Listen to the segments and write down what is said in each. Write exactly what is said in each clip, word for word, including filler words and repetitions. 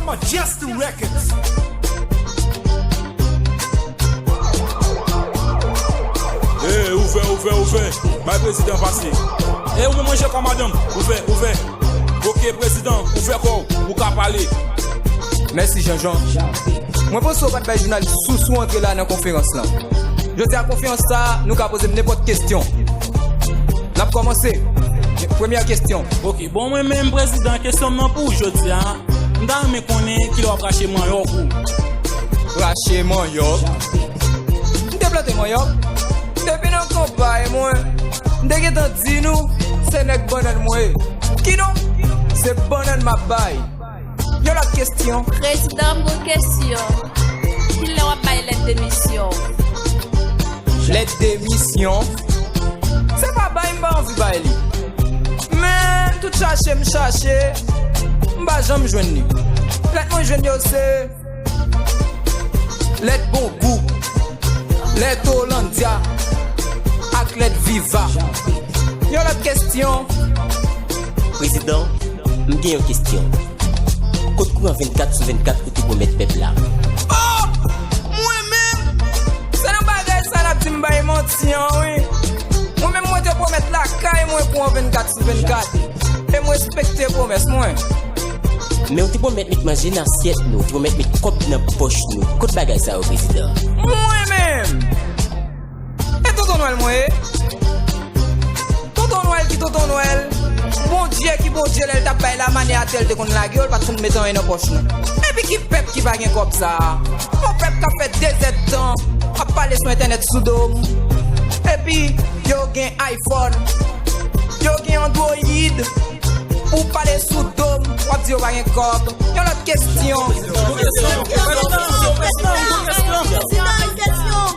Majesty Records. Hey, ouvè, ouvè, ouvè. Bay prezidan pase. E ou menm manje kò madanm. Ouvè, ouvè. Ok, prezidan, ouvè kò w. Ou ka pale. Mèsi, Jean Jean. Mwen panse w pa t bay jounalis sousou antre la nan konferans lan. Jodi a konferans sa, nou ka poze m nenpòt kesyon. N ap kòmanse. Premyè kesyon. Ok, bon, mwen menm, prezidan, kesyon m nan pou w jodi a. M ta renmen konnen kilè w ap rache manyòk ou. Rache manyòk? M te plante manyòk. Depi nan kanpay mwen, m te gentan di nou, se nèg bannann mwen ye. Kidonk, se bannann m ap bay. Yon lòt kesyon. Prezidan, m gon kesyon. Kilè w ap bay lèt demisyon? Lèt demisyon? Se pa bay, m pa anvi bay li. Men, tout chache m chache, m pa janm jwenn li. Lèt mwen jwenn yo se lèt Bon Gou, lèt Hollandia ak lèt Viva. Yon lòt kesyon. Prezidan, m gen yon kesyon. Kot kouran vennkat sou vennkat ou te pwomèt pèp la? Oh! Mwen menm? Se nan bagay sa n ap di m bay manti an, wi. Mwen menm, mwen te pwomèt lakay mwen kouran vennkat sou vennkat. E m respekte pwomès mwen. Men w te pwomèt met manje nan asyèt nou, w te pwomèt met kòb nan pòch nou. Kot bagay sa yo, prezidan? Mwen menm! E tonton Nwèl mwen ye? Tonton Nwèl ki tonton Nwèl? Bondye ki Bondye, lè l t ap bay lamane atè, l te konn lage yo, l pa t konn met anyen nan pòch nou. Epi ki pèp ki pa gen kòb sa a? Yon pèp k ap fè dezèdtan ap pale sou entènèt sou do m. Epi yo gen iPhone, yo gen Android. Pou pale sou do m, w ap di yo pa gen kòb. Yon lòt kesyon.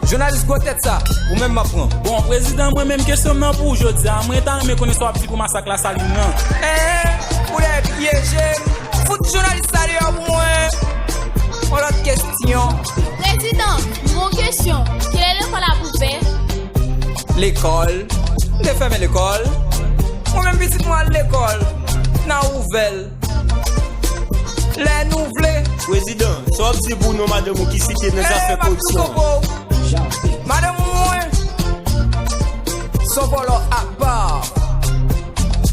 Jounalis gwo tèt sa, ou menm m ap pran. Bon, prezidan, mwen menm kesyon m nan pou w jodi a. Mwen ta renmen konnen sa w ap di pou masak Lasalin nan. Hein, pou lè pyeje m. Fout jounalis sa deyò pou mwen. Yon lòt kesyon. Prezidan, m gon kesyon. Kilè lekòl ap ouvè? Lekòl? M te fèmen lekòl. Mwen menm pitit mwen al lekòl. N a ouvè l lè nou vle. Prezidan, sa w ap di pou non madanm ou ki site nan zafè koripsyon? Madanm mwen, se yon vòlò apa.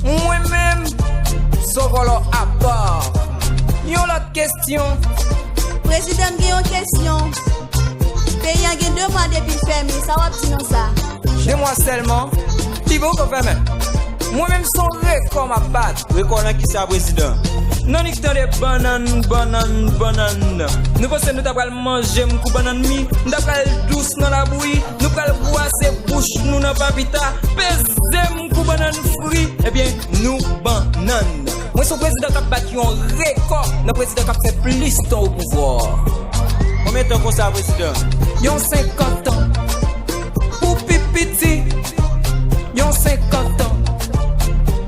Mwen menm, se yon vòlò apa. Yon lòt kesyon. Prezidan, m gen yon kesyon. Peyi a gen de mwa depi l fèmen, sa w ap di nan sa? De mwa sèlman, li poko fèmen. Mwen menm se yon rekò m ap bat. Rekò nan kisa, prezidan? Nan nik tande bannann, bannann, bannann. Nou panse nou ta pral manje m kou bannann mi, m ta pral dous nan labouyi, nou pral bwase bouch nou nan papita, peze m kou bannann fri, ebyen, nou bannann. Mwen se yon prezidan k ap bat yon rekò nan prezidan k ap fè plis tan o pouvwa. Konbyen tan konsa, prezidan? Yon senkant tan. Pou pi piti, yon senkant tan.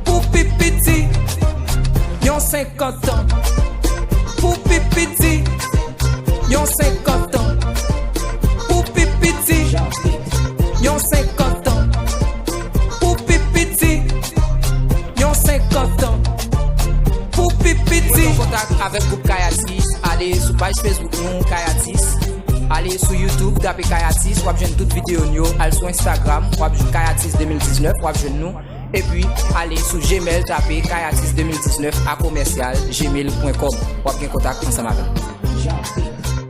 Pou pi piti, yon senkant tan. Pou pi piti, yon senkant tan. Pou pi piti, yon senkant tan. Pou pi piti, yon senkant tan. Pou pi piti. Pou pran kontak avèk gwoup Kayatis, ale sou paj Facebook nou, Kayatis. Ale sou YouTube, tape Kayatis, w ap jwenn tout videyo n yo. Al sou Instagram, w ap jwenn Kayatis de mil diznèf, w ap jwenn nou. Epi, ale sou Gmail, tape kayatis de mil diznèf a komèsyal gmail pwen kòm. W ap gen kontak ansanm avè n.